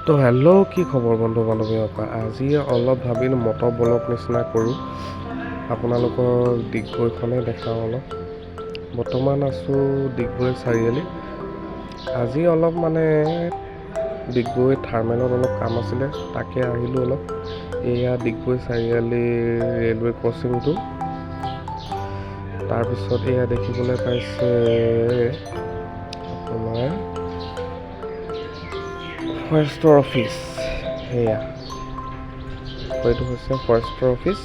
তো হেল্ল', কি খবৰ বন্ধু বান্ধৱীসকল? আজি অলপ ভাবিলোঁ মটৰ ব্লগ নিচিনা কৰোঁ, আপোনালোকক ডিগবৈখনেই দেখাওঁ অলপ। বৰ্তমান আছোঁ ডিগবৈ চাৰিআলি। আজি অলপ মানে ডিগবৈ থাৰ্মেলত অলপ কাম আছিলে, তাকে আহিলোঁ অলপ। এয়া ডিগবৈ চাৰিআলিৰ ৰেলৱে ক্ৰচিংটো। তাৰপিছত এয়া দেখিবলৈ পাইছে আপোনাৰ ফৰেষ্টৰ অফিচ। সেয়া এইটো হৈছে ফৰেষ্টৰ অফিচ।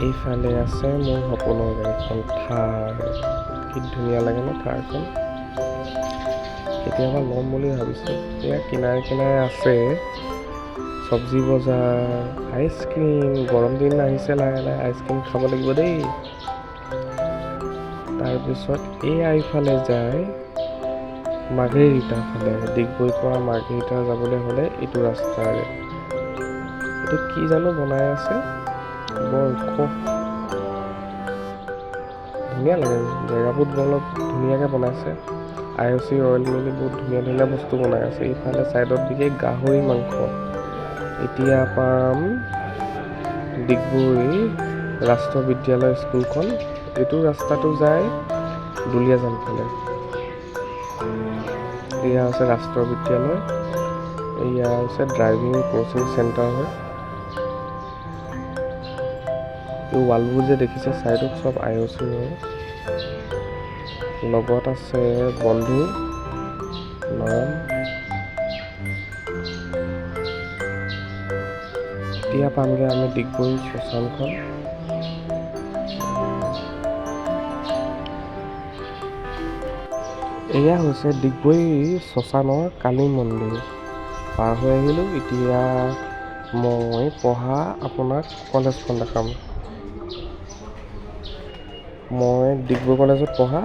এইফালে আছে মোৰ সপোনৰ গাড়ীখন থাৰ। কি ধুনীয়া লাগে ন থাৰখন! কেতিয়াবা ল'ম বুলি ভাবিছোঁ। এয়া কিনাৰে কিনাৰে আছে চব্জি বজাৰ, আইচক্ৰীম। গৰম দিন আহিছে, লাহে লাহে আইচক্ৰীম খাব লাগিব দেই। তাৰপিছত এয়া এইফালে যায় মাৰ্ঘেৰিটা ফালে। ডিগবৈৰ পৰা মাৰ্ঘেৰিটা যাবলৈ হ'লে এইটো ৰাস্তাৰে। এইটো কি জানো বনাই আছে, বৰ ওখ, ধুনীয়া লাগে। জেগাবোৰ অলপ ধুনীয়াকৈ বনাইছে। আই অ' চি অইল মিলি বহুত ধুনীয়া ধুনীয়া বস্তু বনাই আছে। এইফালে ছাইডত বিকে গাহৰি মাংস। এতিয়া পাম ডিগবৈ ৰাষ্ট্ৰীয় বিদ্যালয় স্কুলখন। এইটো ৰাস্তাটো যায় দুলীয়াজান ফালে। এয়া হৈছে ৰাষ্ট্ৰীয় বিদ্যালয়। এয়া হৈছে ড্ৰাইভিং কোচিং চেণ্টাৰ হয়। এই ৱালবোৰ যে দেখিছে ছাইডত, চব আই অ' চিৰ হয়। লগত আছে বন্ধু নয়ন। এতিয়া পামগৈ আমি ডিগবৈ শ্মশানখন। এয়া হৈছে ডিগবৈ শ্মশানৰ কালী মন্দিৰ। পাৰ হৈ আহিলোঁ। এতিয়া মই পঢ়া আপোনাক কলেজখন দেখাম। মই ডিগবৈ কলেজত পঢ়া।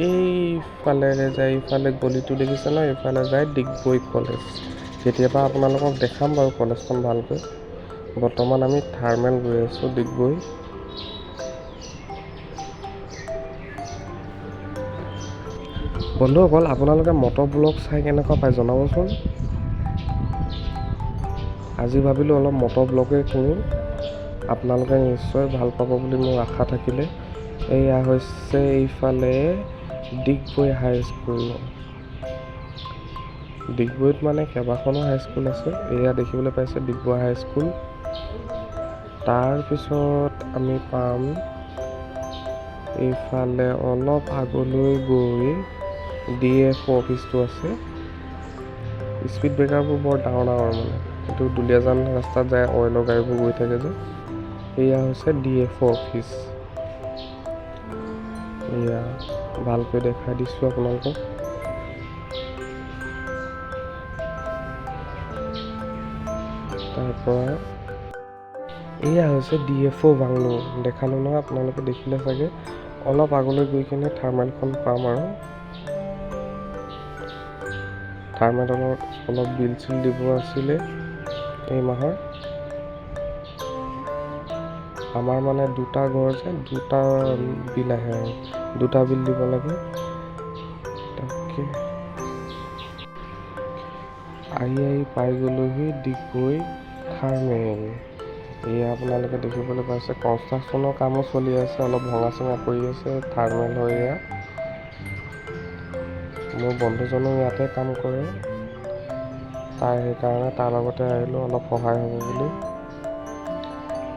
এইফালেৰে যায়, এইফালে গলিটো দেখিছে ন, এইফালে যায় ডিগবৈ কলেজ। কেতিয়াবা আপোনালোকক দেখাম বাৰু কলেজখন ভালকৈ। বৰ্তমান আমি থাৰ্মেল গৈ আছোঁ ডিগবৈ। বন্ধুসকল, আপোনালোকে মটৰ ব্লগ চাই কেনেকুৱা পায় জনাবচোন। আজি ভাবিলোঁ অলপ মটৰ ব্লগে কৰোঁ, আপোনালোকে নিশ্চয় ভাল পাব বুলি মোৰ আশা থাকিলে। এয়া হৈছে এইফালে ডিগবৈ হাইস্কুল। ডিগবৈত মানে কেইবাখনো হাইস্কুল আছে। এয়া দেখিবলৈ পাইছে ডিগবৈ হাইস্কুল। তাৰপিছত আমি পাম এইফালে অলপ আগলৈ গৈ ডি এফ অফিচটো আছে। স্পীড ব্ৰেকাৰবোৰ বৰ ডাঙৰ ডাঙৰ, মানে এইটো দুলীয়াজান ৰাস্তাত যায়, অইলৰ গাড়ীবোৰ গৈ থাকে যে। এয়া হৈছে ডি এফ অফিচ। এয়া ভালকৈ দেখাই দিছোঁ আপোনালোকক। তাৰপৰা এয়া হৈছে ডি এফ অ' বাংলো। দেখালোঁ নহয়, আপোনালোকে দেখিলে চাগে। অলপ আগলৈ গৈ কিনে থাৰ্মেলখন পাম আৰু থাৰ্মেলত অলপ বিল চিল দিব আছিলে এই মাহৰ। আমাৰ মানে দুটা ঘৰ যে, দুটা বিল আহে আৰু দুটা বিল দিব লাগে। তাকে আহি আহি পাই গ'লোহি ডিগবৈ থাৰ্মেল। এয়া আপোনালোকে দেখিবলৈ পাইছে, কনষ্ট্ৰাকশ্যনৰ কামো চলি আছে, অলপ ভঙা চঙা কৰি আছে। থাৰ্মেল হয় এয়া। মোৰ বন্ধুজনো ইয়াতে কাম কৰে, তাৰ সেইকাৰণে তাৰ লগতে আহিলোঁ, অলপ সহায় হ'ব বুলি।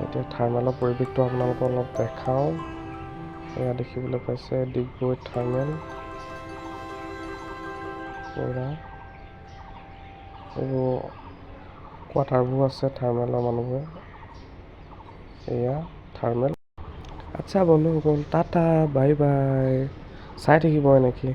এতিয়া থাৰ্মেলৰ পৰিৱেশটো আপোনালোকক অলপ দেখাওঁ। এয়া দেখিবলৈ পাইছে ডিগবৈ থাৰ্মেল। পুৰা এইবোৰ কোৱাৰ্টাৰবোৰ আছে থাৰ্মেলৰ মানুহবোৰে। এয়া থাৰ্মেল। আচ্ছা বন্ধুসকল, টাটা, বাই বাই। চাই থাকিব এনেকৈ।